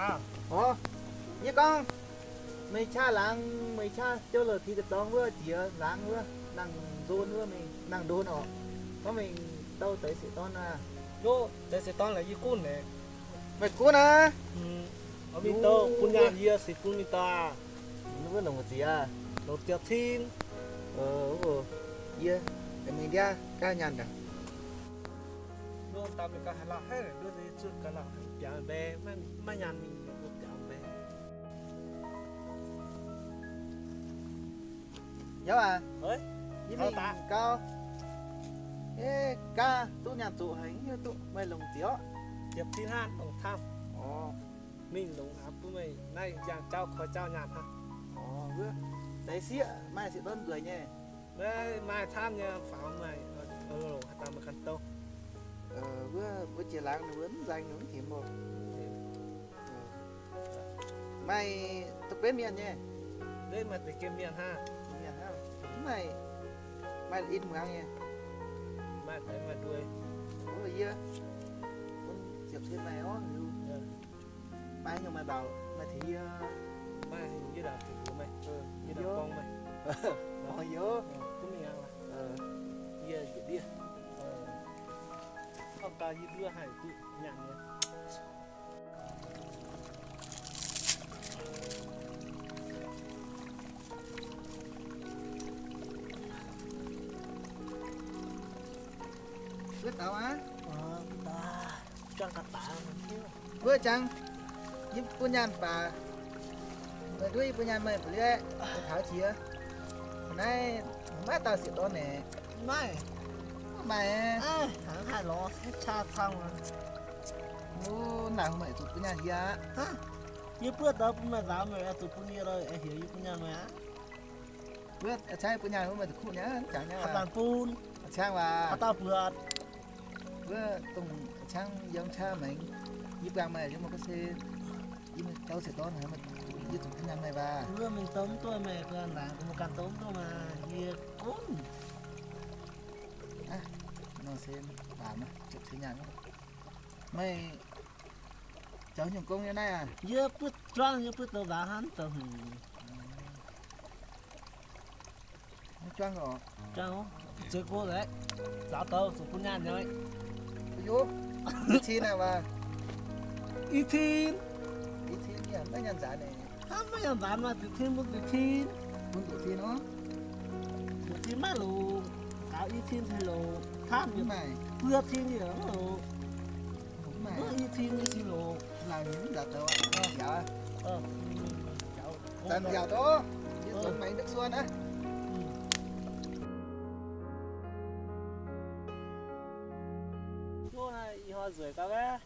Orv, yie gorngv, meih qaqv laangz, meih qaqv jouv louc ti ga'zorng wuov jiex laangz wuov, nangh nzon wuov, mingh nangh ndon orqc. Gorngv mingh douh deix sieqv dorn aqv. Yov, deix sieqv dorn laaix yie gunv naaic. Meih gunv aqv? Mingh douh bun nyaanh yie, se bun mingh douh aqv. Wuov longc ziepc, longc ziepc cin. Yie mingh ndiav gaav nyaanh daaih. Nduov daaih mingh gauh haaix lauh haiv, nduov zuqc gauh lauh biaux mbaeng, maiv nyaanh mingh biaux mbaeng. Yauv aac, yie mingh gau. Eh, gaav duqv nyaanh zoqc haic, duqv meih longc ziepc, ziepc cin hnangv, longc camv. Orv, mingh longc aqv, bun meih naaiv yangh jauv koi jauv nyaanh hnangv. Orv, wuov, deix sieqv maaih sieqv dorn nzueic nyei. Maaih, maaih camv nyei, faaux maaih, longc haaix dauh meih ganh douh. Wuov, mbuo jiex laangz ninh mbuo mv nzaeng, ninh mv hemx loh. Maaih duqv benv mienh nyei. Maaih deix gemh mienh hnangv. Mienh hnangv. Mv maaih, maaih in muangx nyei. Maaih deix maaih nduei. Yie, ziepc cin maaih orv liuz. Maaih nyungc maaih nzaaux, maaih tengx yie. Maaih nyungc yie ndaangc tengx mbuox meih, yie ndaangc gorngv meih. Orv, yoc. Gunv mingh aqv. Yie njiec ndiev. Gorngv gau yie nduov haih duqv nyaanh nyei. Wuov dauh aqv? Wuov jangx, yie bun nyaanh baac, meih nduov yie bun nyaanh meih ba'lieqv, meih taux jiex. Naaiv maiv dauh sieqv dorn naaic. Maiv maaih. Wuov naaic meih zuqc bun nyaanh yie aqv. Yie buov daaih bun meih nzaaux, meih zuqc bun yie lorqc, heuc yie bun nyaanh meih aqv. Wuov, caangv bun nyaanh wuov, meih zuqc kuv nyei, jangx nyei. Haaix zanc bun? Caangv waac. Haaix dauh buatc? Wuov dongh caangv yiem qaqv maengx, yie buangh meih yiem mbuo ga'sie, yie mingh douh sieqv dorn haic, yie zuqc bun nyaanh meih waac. Wuov mingh douh mv duqv, meih buangh naaic, mbuo ganh douh mv duqv maah, yie gunv. Nor se waac maiv zuqc ceix nyaanh. Meih zoux nyungc gong nyei naaiv aac? Yie buov juangv, yie buov douz nzaaux hnangv, zoux hmz. Maiv juangv oc. Juangv oc. Zeix go laaix, nzaaux douz zuqc bun nyaanh nyei. Yoc, i cin aqv waac. I cin. I cin yaac maiv nyaanh nzaanx naaic. Hnangv maiv nyaanh nzaanx maaih ziepc cin bun ziepc cin. Bun ziepc cin oc. Ziepc cin maiv longc, gaux i cin cin longc, camv nyei. Buo cin yaac maiv longc. Mv maaih. Mv i cin nyei cin longc. Laangh nyei mv nzaaux douz, nziaauc aqv. Zanc nziaauc douz, yie zuqc maengx duqv suon aqv. Ih hnoi nzueic gau maiv?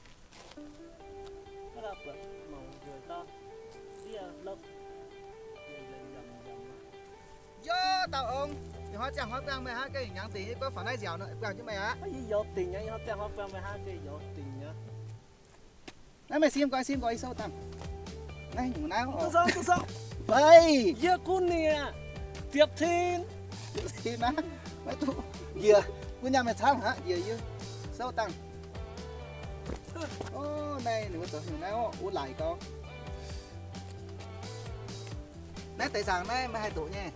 Yov, dauh ong, ih hnoi ziangh hnoi buangh meih hnangv gengh nyangx dingc, yie gorngv faaux naaiv nziaauc nor, buangh jienv meih aqv. Naaiv meih sim nqoi, sim nqoi, yie souv dangh. Naaiv nyungc naaiv oc. Fai. Yie gunv ninh aqv. Ziepc cin. Ziepc cin aqv. Maiv duqv. Njiec, gunv nyaanh meih camv aqv, njiec yie souv dangh. Ov, naaiv ninh mbuo zoux nyungc naaiv oc, wuov laic gau. Naaiv deix nzaangc naaiv meih haih doqc nyei.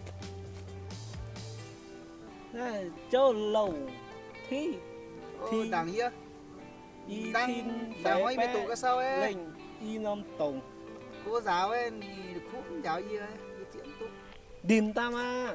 Naaiv jouv louh tiqv, tiqv ndaangc yie. I cin feix baeqv lengh i norm dongc. Go nzaaux, ninh kuv mv njaaux yie, yie zieqv mv duqv. Ndinc daaih maah.